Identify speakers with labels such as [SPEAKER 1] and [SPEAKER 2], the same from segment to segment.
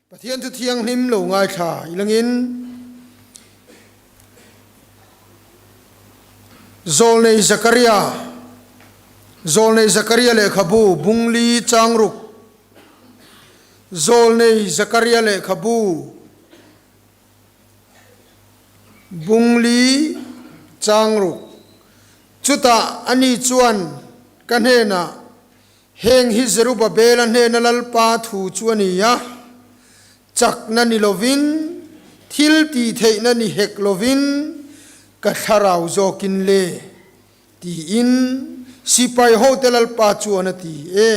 [SPEAKER 1] Pathian thu thianghlim lo ngaithla ilangin Zawlnei Zakaria Zawlnei Zakaria lehkhabu Bungli Changruk Zawlnei Zakaria lehkhabu Bungli Changruk Chutah ani chuan ka hnenah Heng hi Zerubabela hnena Lalpa thu chu a ni a, chakna ni lovin, thil tih theihna ni hek lovin ka thlarau zawkin le, tiin sipai hote Lalpa chuan a ti e.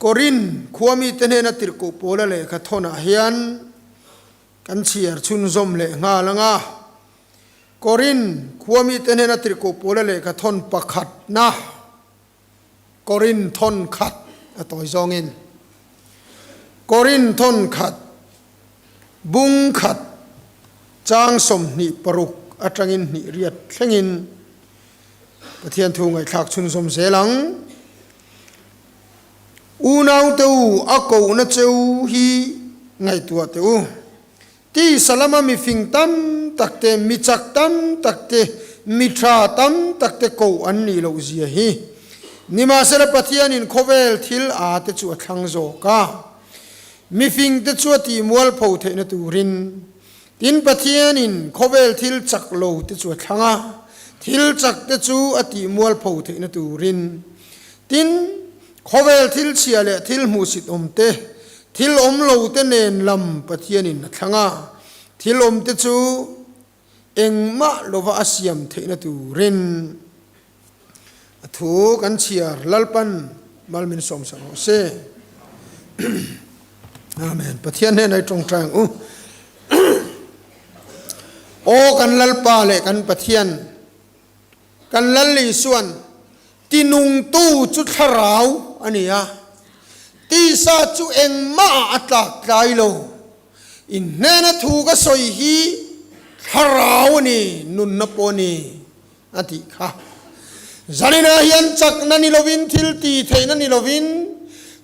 [SPEAKER 1] Korin khua mite hnena tirhkoh Paula lehkha thawnah hian kan chhiar chhunzawm leh nghal ang a. Korin khua mite hnena tirhkoh Paula lehkha thawn pakhatna, Korin thawn khat a tawi zawngin, Korin thawn khat, bung khat, chang 26 atangin hnih riat thlengin Pathian thu ngaihthlak chhunzawm zel ang. Unaute u, a kohna cheu hi ngaihtuah teh u. Tisa lama mi fing tam tak te, mi chak tam tak te, mi tha tam tak te koh an nih loh zia hi. Nimahsela Pathianin khawvel thil a te chu a thlang zawk a, mi fing te chu a tih mualpho theihna turin. Tin Pathianin khawvel thil chak lo te chu a thlang a, thil chak te chu a tih mualpho theihna turin. Tin, Khawvel thil chhia leh thil hmuhsit awm te, thil awm lo te nen lam Pathianin a thlang a, thil awm te chu engmah lova a siam theihna turin a thu kan chhiar Lalpan mal min sawmsak rawh se. Amen. Pathian hnenah i tawngtai ang u. Aw kan Lalpa leh kan Pathian, Kan Lal Isuan tinungtu chu thlarau a ni a, tisa chu engmah a tlak tlai lo. In hnena thu ka sawi hi thlarau a ni, nunna pawh a ni, a tih kha. Zaninah hian chakna ni lovin, thil ti theihna ni lovin,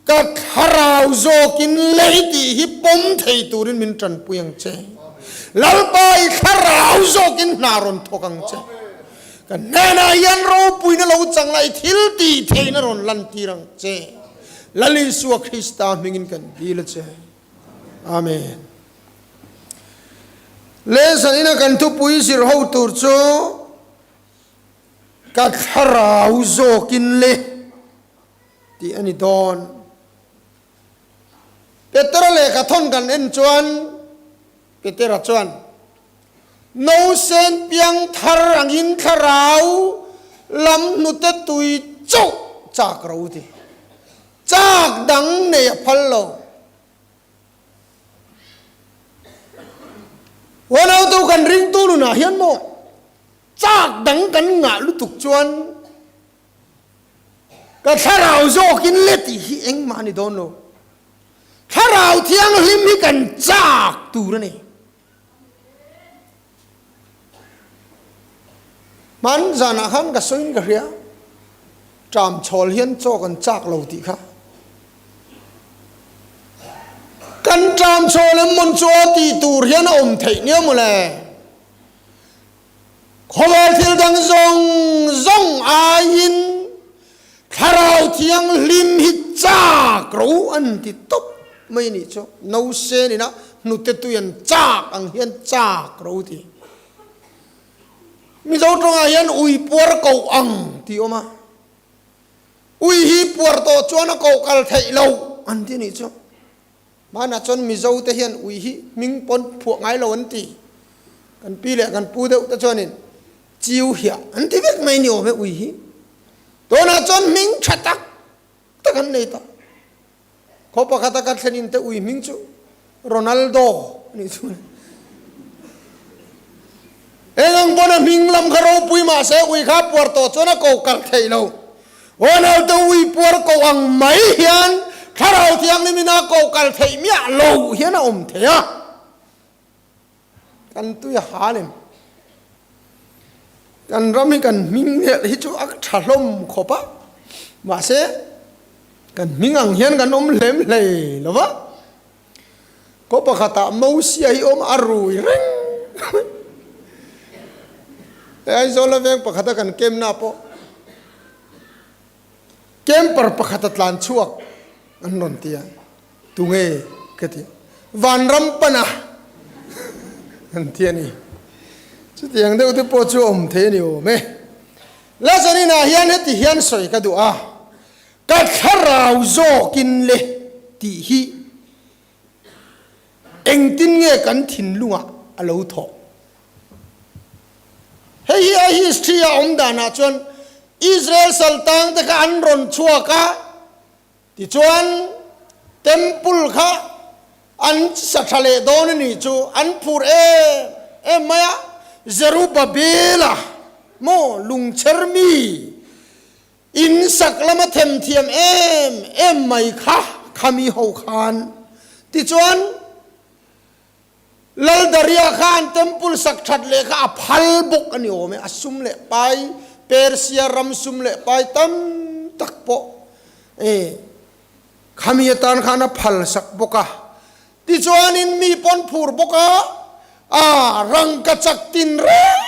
[SPEAKER 1] ka thlarau zawkin lei tih hi pawm thei turin min tanpui ang che. Lalpa i thlarau zawkin hna rawn thawk ang che. Ka hnenah hian ropuina lo chang la, i thil tih theihna rawn lantir ang che. Lal Isua Krista hmingin kan dil a che. Amen. Le zanina kan thupui zir ho tur chu ka thlarau zawkin le tih a ni dawn. Petera lehkha thawn kan en chuan Petera chuan, Nausen piang thar angin thlarau lam hnute tui chauh chak ro ti. Chak dang nei a phal lo. Uanautu kan ringtu nunah hian maw chak dang kan ngah lutuk chuan Ka thlarau zawkin le tih hi engmah a ni dawn lo. Thlarau thianghlim hi kan chak tur a ni. Hman zanah khan ka sawiin ka hria, ṭam chhawl hian chaw kan chak lo tih kha. Kan ṭam chhawl em mawn chu aw tih tur hian a awm theih nia mawle. Khawvel thil dang zawng zawng aiin Thlarau Thianghlim hi chak ro an ti tawp mai nih chu. Nausen ina hnute tui an chak ang hian chak ro ti. Mizo tawngah hian ui puar koh ang tih awm a. Ui hi puar tawh chuan a koh kal theih loh an ti nih chu. Hmanah chuan Mizo te hian ui hi hming pawn phuah ngai lo an ti. Kan pi leh kan pu deuh te chuanin chiu hiah an ti vek mai ni awm e ui hi. Tunah chuan hming tha tak tak an nei ta. Khaw pakhata ka thlenin te ui hming chu Ronaldo a nih chu. Eng ang pawn a hming lam kha ropui mahse ui kha puar tawh chuan a ko kal theih lo. Ronaldo ui puar ko ang mai hian Thlarau Thianghlim in a ko kal theih miah lo hian a awm thei a. Kan tui a hal em? Kan ram hi kan hming helh hi chu a tha hlawm khawp a, mahse kan hming ang hian kan awm hlem hlei lo va. Khaw pakhatah Mosia hi awm a rui reng mai. Hei Aizawla veng pakhata kan camp-na pawh camper pakhata tlan chhuak an rawn ti a, tunge ka ti, vanram pana an ti a ni. Chutiang deuh te pawh chu awm thei a ni awm e. Lazarinah hian heti hian sawi ka duh a, ka thlarau zawkin le tih hi Engtin nge kan thinlungah a lo thawh? Hei hi a history a awm danah chuan Israel saltang te kha an rawn chhuak a, tichuan temple kha an sa tha leh dawn a nih chu, an phur em em mai a, Zerubbabel-a maw lungchher mi In sak lama themthiam em em mai kha khami ho khan. Tichuan, Laldaria khan temple sak that leh kha a phal bawk a ni awm e, a sum leh pai, Persia ram sum leh pai tam tak pawh e khami atan khan a phal sak bawk a. Tichuanin mi pawn phur bawk a, a rangka chak tin reng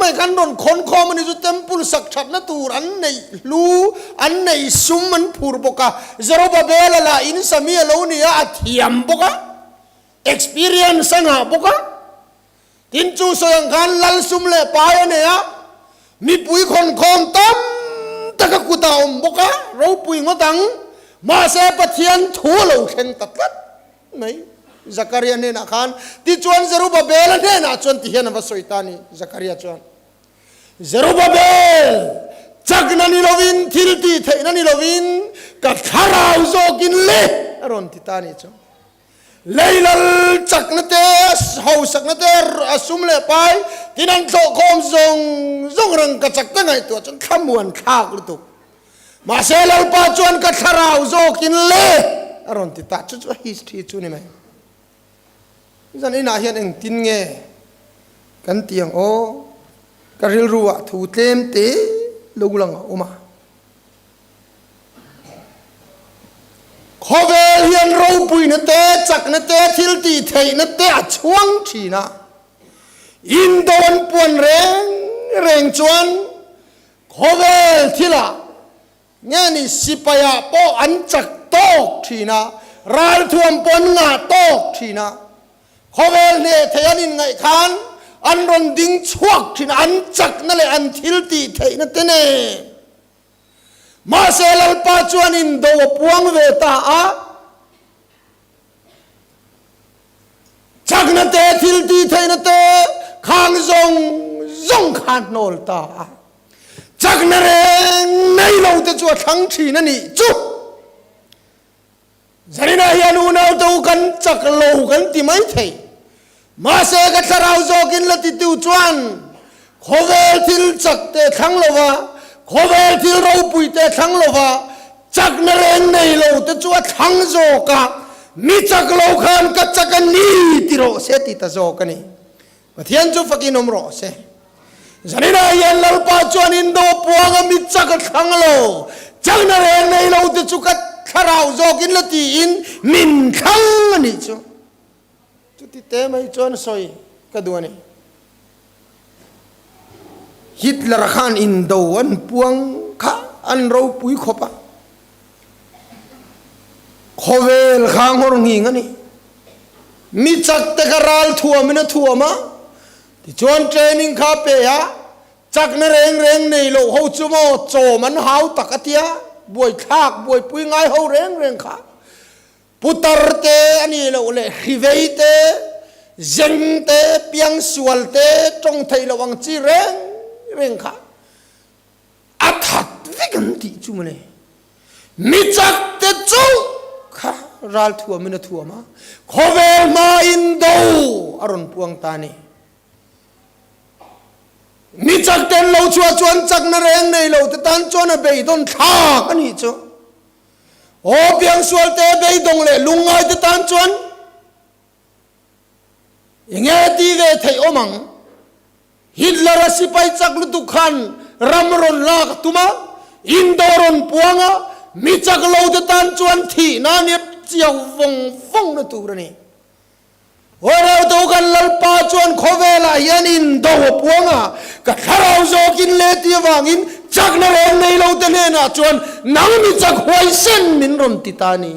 [SPEAKER 1] mai khan rawn khawn khawm a ni chu temple sak thatna tur an neih hlu, an neih sum an phur bawk a. Zerubbabel-a lah in sami a lo ni a, a thiam bawk a, experience a ngah bawk a. Tin chu sawi ang khan lal sum leh pai a nei a, mipui khawnkhawm tam tak a kut ah a awm bawk a, ropui ngawt ang. Mahse Pathian thu a lo thleng ta tlat mai Zakaria hnenah khan. Tichuan Zerubbabel-a hnenah chuan ti hian a va sawi ta a ni, Zakaria chuan, Zerubbabel, chakna ni lovin, thil tih theihna ni lovin, ka thlarau zawkin le a rawn ti ta a nih chu. Leilal chakna te, hausakna te, a sum leh pai tin an thlawhkhawm zawng zawng rangka chak te ngaihtuah chuan thlamuan thlak lutuk. Mahse Lalpa chuan ka thlarau zawkin le a rawn ti ta. Chu chu a history chu ni mai. Zan inah hian engtin nge kan ti ang aw? Ka rilru ah thu tlem te lo lang a awm a. Khawvel hian ropuina te, chakna te, thil tih theihna te a chhuang thin a. Indo an puan reng reng chuan khawvel thilah nge ni sipaiah pawh an chak tawk thin a, ralthuam pawh an ngah tawk thin a. Khawvel hneh thei an inngaih khan an rawn ding chhuak thin a, an chakna leh an thil tih theihna te nen. Mahse Lalpa chuan indo a puang ve ta a, chakna te, thil tih theihna te khang zawng zawng kha a hnawl ta a. Chakna reng nei lo te chu a thlang thin a nih chu. Zaninah hian unaute u kan chak lo kan ti mai thei. Mahse ka thlarau zawkin la titu chuan khawvel thil chak te thlang lova, khawvel thil ropui te thlang lova, chakna reng nei lo te chu a thlang zawk a, mi chak lo khan ka chak a ni ti rawh se ti ta zawk a ni. Pathian chu fakin awm rawh se. Zaninah hian Lalpa chuan indo puanga mi chak a thlang lo, chakna reng nei lo te chu ka thlarau zawkin la tiin min thlang a nih chu. Chuti te mai chuan sawi ka duh a ni. Hitler khan indo an puang kha an ropui khawp a. Khawvel kha nghawr nghing a ni. Mi chak te kha ral thuam in a thuam a, tichuan training kha a pe a, chakna reng reng nei loh ho chu maw chawm an hau tak a tia, buaithlak buaipui ngai ho reng reng kha putar te a nih loh leh hrivei te, zeng te, piangsual te, tawng theih loh ang chi reng reng kha A that vek an tih chu mawle. Mi chak te chu kha ral thuam in a thuam a, khawvel hma in do a rawn puang ta a ni. Mi chak te an lo chhuah chuan chakna reng nei lo te tan chuan a beidawn thlak a nih chu. Aw piangsual te beidawng leh lungngai te tan chuan Enge ti ve theih awm ang? Hitler-a sipai chak lutuk khan ram rawn lak a tum a, indo rawn puang a, mi chak lo te tan chuan thihna nia chiau vawng vawng na tur a ni. Huairautu kan Lalpa chuan khawvelah hian indo a puang a, ka thlarau zawkin le ti avangin chakna rawn nei lo te hnenah chuan nang mi chak huaisen min rawn ti ta a ni.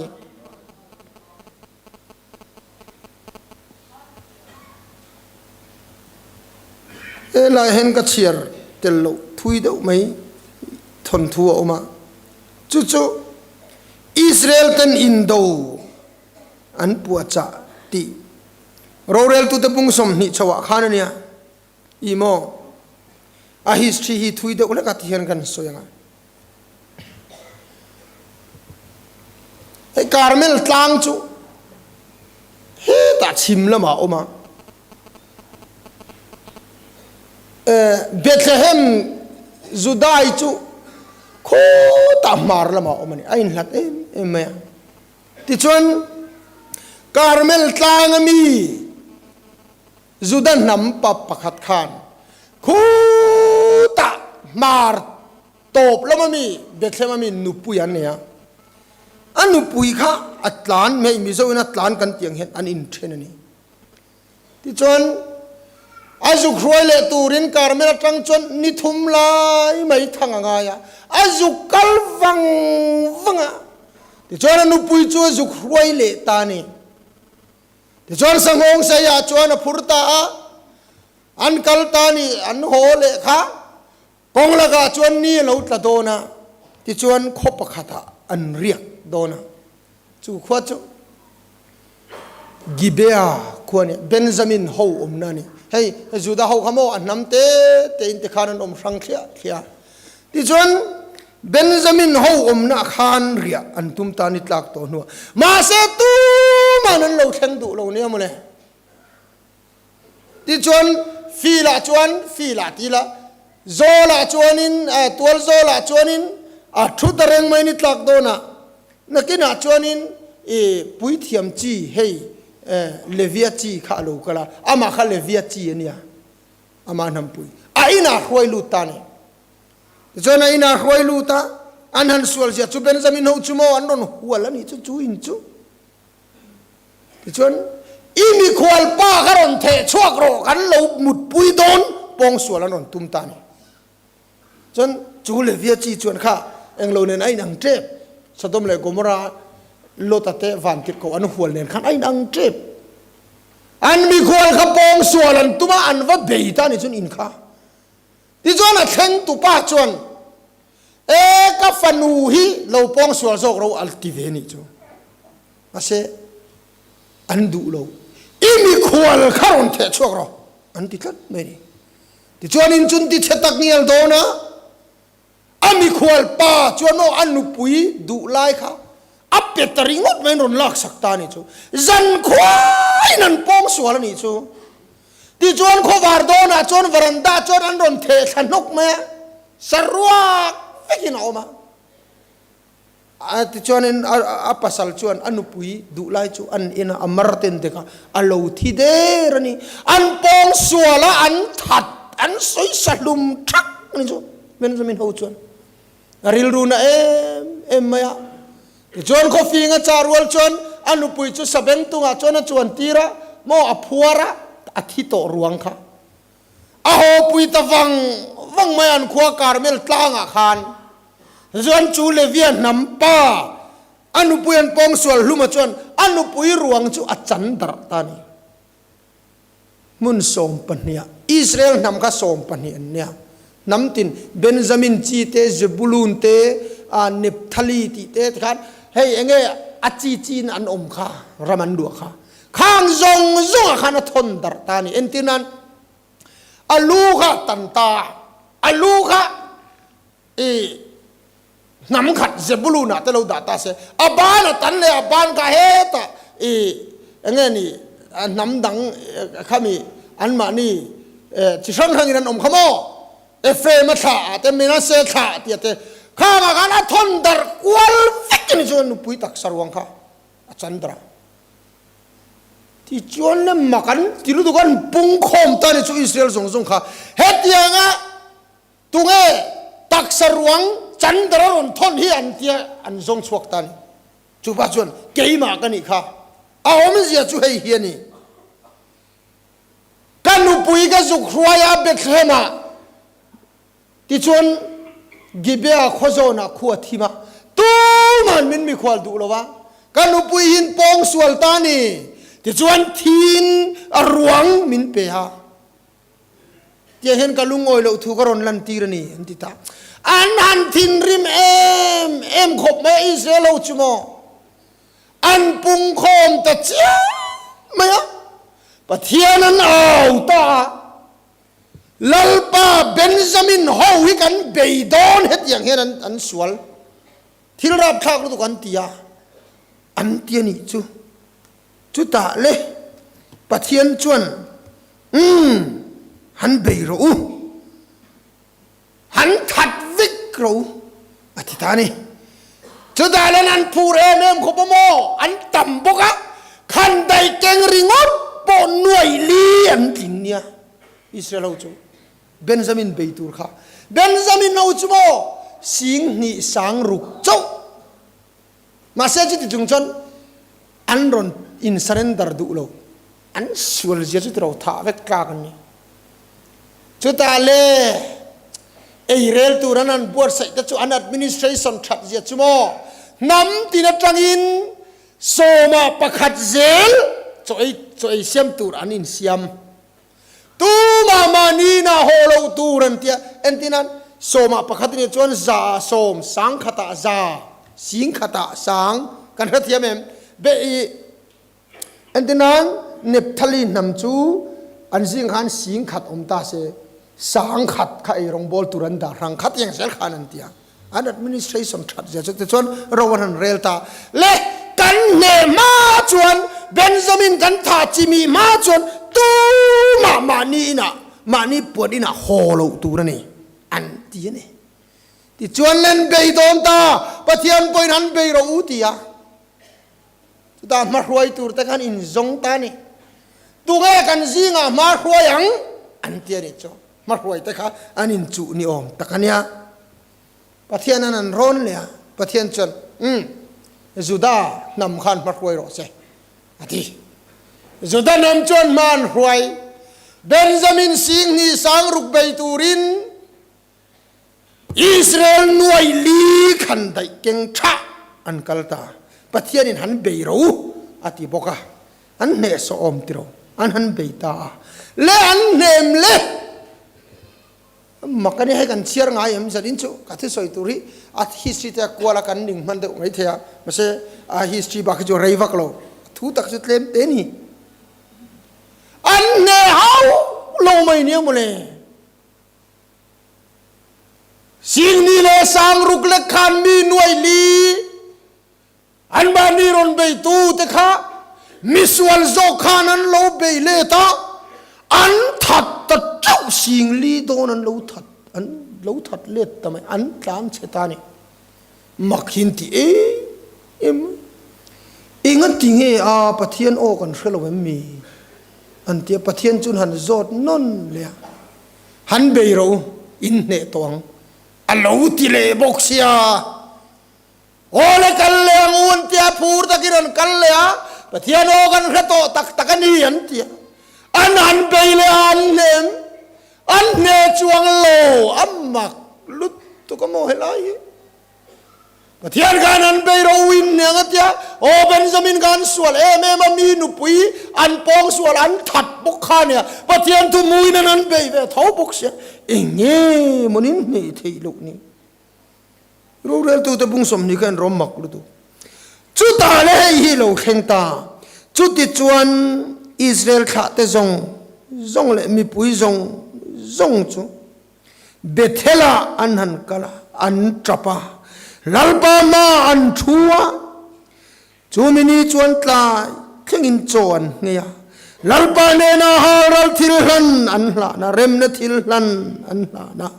[SPEAKER 1] Helai hian ka chhiar tel loh thui deuh mai thawnthu a awm a, chu chu Israel ten indo an puahchah tih roreltute pung 20 chhoah khan a nia. Ih maw? A history hi thui deuh hlek a ti hian kan sawi ang a. Hei Carmel tlang chu hetah chhim lamah a awm a. Bethlehem Judai chu khawtah hmar lamah a awm a ni. A inhlat em em mai a. Tichuan Carmel tlang a mi Juda hnam pa pakhat khan khutah hmar tawp lama mi Bethlehem a mi nupui an nei a, a nupui kha a tlan hmei Mizo in a tlan kan tih ang hian an inthen a ni. Tichuan a zuk hruai leh turin Karmel atang chuan ni thum lai mai thang a ngai a, a zuk kal vang vang a, tichuan a nupui chu a zuk hruai leh ta a ni. Tichuan Sanghawng Saiah chuan a phur ta a, an kal ta ni an haw leh kha kawng lakah chuan ni a lo tla dawn a, tichuan khaw pakhatah an riak dawn a, chu khua chu Gibeah khua a ni, Benjamin ho awmna a ni. Hei Juda ho kha maw a hnam te te in tikhan an awm hrang thliah thliah a. Tichuan Benjamin ho awmna khan riah an tum ta ni tlak tawh hnuah. Mahse tuman an lo thleng duh lo nia mawle. Tichuan filah chuan filah ti ila zawlah chuanin tual zawlah chuanin a thu ta reng mai ni tlak dawnah nakinah chuanin i puithiam chi hei Levia chi kha a lo kal a, amah kha Levia chi a nia amah hnampui a inah hruai lut ta a ni. Tichuan a inah hruai lut a, an han sual zia chu Benjamin ho chu maw an rawn hual a nih chu chu in chu. Tichuan i mikhual pa kha rawn theh chhuak rawh kan lo mutpui dawn pawng sual an rawn tum ta a ni. Chuan chu Levia chi chuan kha englo nen a inang tep, Sodom leh Gomorrah Lota te vantirhkoh an hual nen khan a inang tep. An mikhual kha pawng sual an tum a, an va bei ta a nih chuan in kha. Tichuan a thleng tupa chuan, E, ka fanu hi lo pawng sual zawk ro a ti ve nih chu. Mahse, an duh lo. I mikhual kha rawn theh chhuak rawh, an ti tlat mai ni. Tichuan in chun ti chhe tak ngial dawn a, a mikhual pa chuan aw a nupui duh lai kha a pe ta ringawt mai in rawn laksak ta nih chu. Zan khuaiin an pawng sual a nih chu. Tichuan khawvar dawnah chuan veranda chuan an rawn theh thla hnawk mai a, saruak vekin a awm a. Tichuanin a pasal chuan a nupui duh lai chu an en a, a mar ten dek a, a lo thi der a ni. An pawng sual a, an that, an sawi sa hlum thak a ni chu Benjamin ho chuan a rilru na em em mai a. Tichuan khawfing a chah rual chuan a nupui chu sabeng tungah chuan a chuan tir a, maw a phuar a, a thi tawh ruang kha. A hawpui ta vang vang mai an khua Karmel tlangah khan. Tichuan chu Levia hnam pa a nupui an pawng sual hluma chuan a nupui ruang chu a chan darh ta a ni. Hmun sawmpahniha Israel hnam kha sawmpahnih an nia. Hnam tin Benjamin chi te, Zebulun te, Nepthali tih te tikhan hei enge a chi chi in an awm kha, ram an luah kha. Khang zawng zawngah khan a thawn darh ta a ni. Entir nan a lu kha tan ta a, a lu kha i hnam khat Zebulun ah te lo dah ta se, a ban a tan leh a ban kha hetah i enge ni hnam dang khami anmahni chi hrang hrangin an awm kha maw? Ephraim a thlah ah te Manasseh thlah ah tih te khangah khan a thawn darh kual vek a ni chuan nupui taksa ruang kha a chan darh a. Tichuan le mak an ti lutuk an pung khawm ta a ni chu Israel zawng zawng kha hetianga Tunge taksa ruang chandar a rawn thawn hi an tia an zawng chhuak ta a ni. Chupa chuan, Keimah ka nih kha. A awmzia chu hei hi a ni. nupui ka zuk hruai a Bethlehem-ah. Tichuan, Gibeah khaw zawnah khu a thim a, tuman min mikhual duh lo a, ka nupui hin pawng sual ta ni. Tichuan, thiin a ruang min pe a, tiah hian ka lungawi loh thu ka rawn lantir a ni, an ti ta. An han thinrim em em khawp mai a, Israel ho chu maw? An pungkhawm ta chiam mai a, Pathian an au ta a. Lalpa Benjamin ho hi kan bei dawn hetiang hian an an sual thil rapthlak lutuk an ti a, an ti a nih chu. Chutah le Pathian chuan umm han bei rawh u, han that vek rawh u a ti ta a ni. Chutah len an phur em em khawp a maw, an tam bawk a, khandai keng ringawt pawh nuai li an tling nia. Israel ho chu Benjamin bei tur kha, Benjamin ho chu maw sing hnih sang ruk chauh. Mahse chuti chung chuan an rawn in surrender duh lo, an sual zia chu tiro thah vek tlak an ni. Chutah le ei rel tur an han buatsaih te chu an administration that zia chu maw hnam tin atangin sawmah pakhat zel chaw ei chaw ei siam tur an insiam. Tumah mahni inah haw loh tur an tia. Entirnan, sawmah pakhat a nih chuan za ah sawm, sang khatah za, sing khatah sang, kan hrethiam em? Be i, entirnan, Nepthali hnam chu an zing khan sing khat awm ta se, sang khat kha ei rawngbawl tur an dah hrang khat eng zel khan an tia. An administration that zia chu tichuan ro an han rel ta le kan hneh hma chuan Benjamin kan thah chimi hma chuan tumah mahni inah mahni puan inah haw loh tur a ni an ti a ni. Tichuan len bei dawn ta Pathian pawhin han bei rawh u ti a. Chutah hmahruai tur te khan inzawng ta a ni. Tunge kan zingah hma hruai ang? An ti a nih chu. Hmahruai te kha an inchuh ni awm tak a nia. Pathian an an rawn leh a, Pathian chuan, Umm, Juda hnam khan hmahruai rawh se, a ti. Juda hnam chuan hma an hruai. Benjamin Singhni sang ruk bei turin Israel nuai li khan daih keng tha an kal ta. Pathianin han bei ro a ti bawk a, an hnehsawh awm ti ro, an han bei ta a. Le an hnem le! Mak a ni, hei kan chhiar ngai em zanin chu ka thusawi tur hi a history te a kual a kan ning hman deuh mai thei a, mahse a history bak hi chu rei vak lo, a thu tak chu tlem te ni. An hneh hauh lo mai nia mawle. Singni leh sangruk lek khan mi nuai li anmahni rawn beitu te kha misual zawk khan an lo bei let a, an that ta teuh singli dawn an lo that an lo that let ta mai, an tlan chhe ta a ni. Mak hi an ti em em mai. Eng an ti nge a Pathian aw kan hre lo em mi? An ti a, Pathian chuan han zawt nawn leh a. Han bei ro in hneh tawh ang a lo ti leh bawk sia. Aw le kal leh ang u an ti a, phur takin an kal leh a, Pathian aw kan hre tawh tak tak a ni an ti a. An han bei leh a an hnem, an hneh chuang lo, a mak lutuk a maw helai hi. Pathian khan an bei ro in hneng a tia, Aw Benjamin kha an sual em em a, mi nupui an pawng sual an that bawk kha nia, Pathian thu hmuin an an bei ve tho bawk sia, eng nge maw nin hneh theih loh ni? Roreltute bung 20 kha an rawm mak lutuk. Chutah le hei hi lo thleng ta, chutichuan Israel thlahte zawng zawng leh mipui zawng zawng chu Bethel-ah an han kal a, an tap a, Lalpa hmaah an thu a. Chumi ni chuan tlai thlengin chaw an nghei a, Lalpa hnenah halral thil hlan an hlan a, remna thil hlan an hlan a.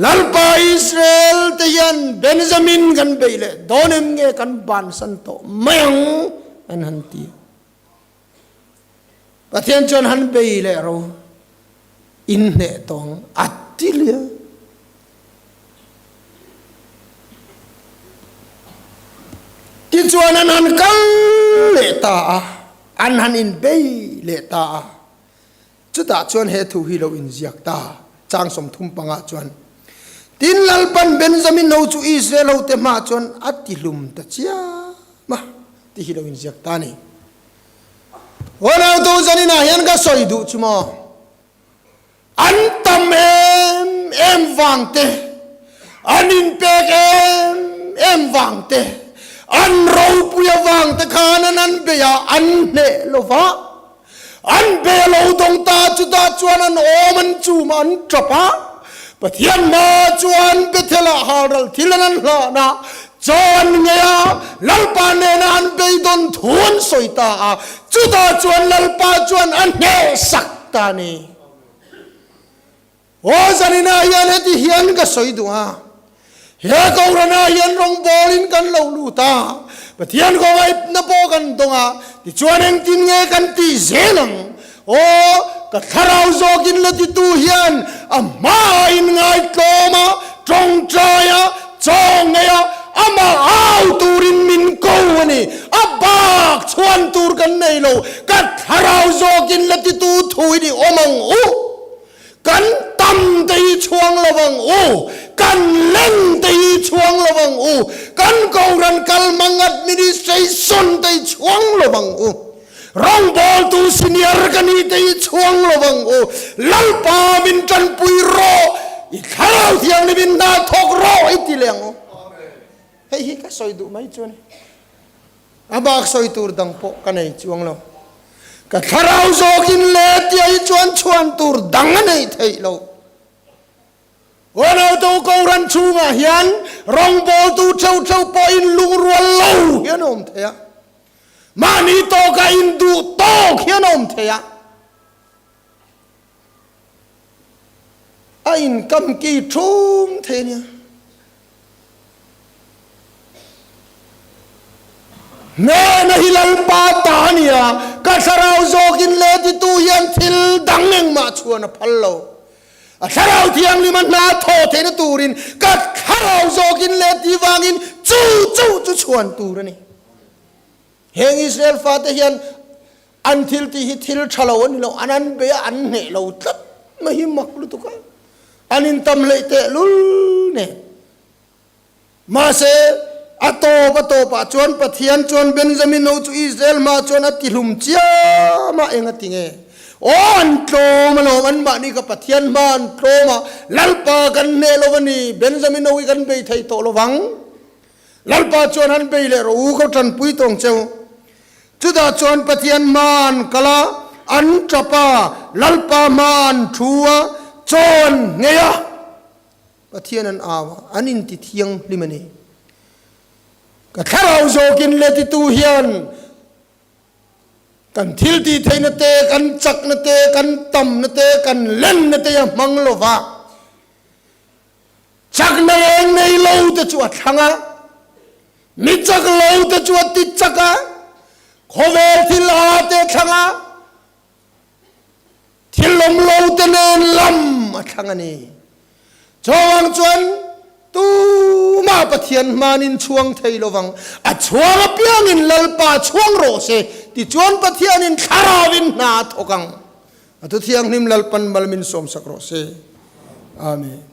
[SPEAKER 1] Lalpa Israel te hian Benjamin kan beih leh dawn em nge kan bansan tawh mai ang an han ti a. Pathian chuan han bei leh ro in hneh tawng a ti lia. Tichuan an han kal leh ta a, an han in bei leh ta a. Chutah chuan he thu hi lo inziak ta, chang 35 chuan, Tin, Lalpan Benjamin ho chu Israel hote hmaah chuan a tihlum ta chiam a, tih hi lo inziak ta a ni. Unau zaninah hian ka sawi duh chu maw? An tam em em vang te, an inpek em em vang te, an ropui avang te khan an an bei a, an hneh lo va. An be lo dawng ta, chutah chuan an awm an chum a, an tap a. Pathian hma chuan Bethel-ah halral thil an an hlan a, chaw an ngei a, Lalpa nena an beidawn thu an sawi ta a, chutah chuan Lalpa chuan a hnehsak ta a ni. Aw zaninah hian heti hian ka sawi duh a, he Kohhranah hian rawngbawlin kan lo lut a, Pathian khawngaihna pawh kan dawng a, tichuan engtin nge kan tih zel ang? Aw, ka thlarau zawkin la titu hian a hmaah inngaihtlawm a, tawngtai a, chaw ngei a, amah au turin min ko a ni. A bak chhuan tur kan nei lo, ka thlarau zawkin la titu thuin i awm ang u. Kan tam te hi chhuang lo ang u, kan len te hi chhuang lo ang u, kan Kohhran kalhmang administration te hi chhuang lo ang u, rawngbawltu senior ka nih te hi chhuang lo ang u, Lalpa min tanpui rawh, i Thlarau Thianghlim in hna thawk rawh i ti leh ang u. Hei hi ka sawi duh mai chu a ni. A bak sawi tur dang pawh ka nei chuang lo. Ka thlarau zawkin le tia hi chuan chhuan tur dang a neih theih loh. Unautu Kohhran chhungah hian rawngbawltu theuh theuh pawhin lungrual lo hian a awm thei a. Mahni tawkah induh tawk hian a awm thei a. A inkam ki thum thei a nia. Hnena hi Lalpa ta a nia, ka thlarau zawkin le titu hian thil dang engmah chhuan a phal lo. A thlarau thianghlim a hna thaw theihna turin ka thlarau zawkin le ti vangin chu chu chu chhuan tur a ni. Heng Israel fate hian an thil tih hi thil tha lo a ni lo, an an bei a, an hneh lo tlat mai hi mak lutuk a, an intam hleih teh lul nen. Mahse, a tawp a tawpah chuan Pathian chuan Benjamin ho chu Israel hmaah chuan a tihlum chiam a, eng a ti nge? Aw, an tlawm alawm, anmahni kha Pathian hma an tlawm a, Lalpa kan hneh lo a ni, Benjamin ho hi kan bei thei tawh lo vang. Lalpa chuan han bei leh rawh u, ka tanpui tawng cheu. Chutah chuan Pathian hma an kal a, an tap a, Lalpa hma an thu a, chaw an nghei a, Pathian an au a, an inti thianghlim a ni. Ka thlarau zawkin le titu hian kan thil tih theihna te, kan chakna te, kan tamna te, kan lenna te a hmang lo va. Chakna eng nei lo te chu a thlang a, mi chak lo te chu a ti chak a, khawvel thil a te a thlang a, thil awm lo te nen lam a thlang a ni. Chuvang chuan tumah Pathian hmanin chhuang thei lovang, a chhuang apiangin Lalpa chhuang rawh se, tichuan Pathianin thlarauin hna a thawk ang. A Thuthianghlim Lalpan mal min sawmsak rawh se. Amen.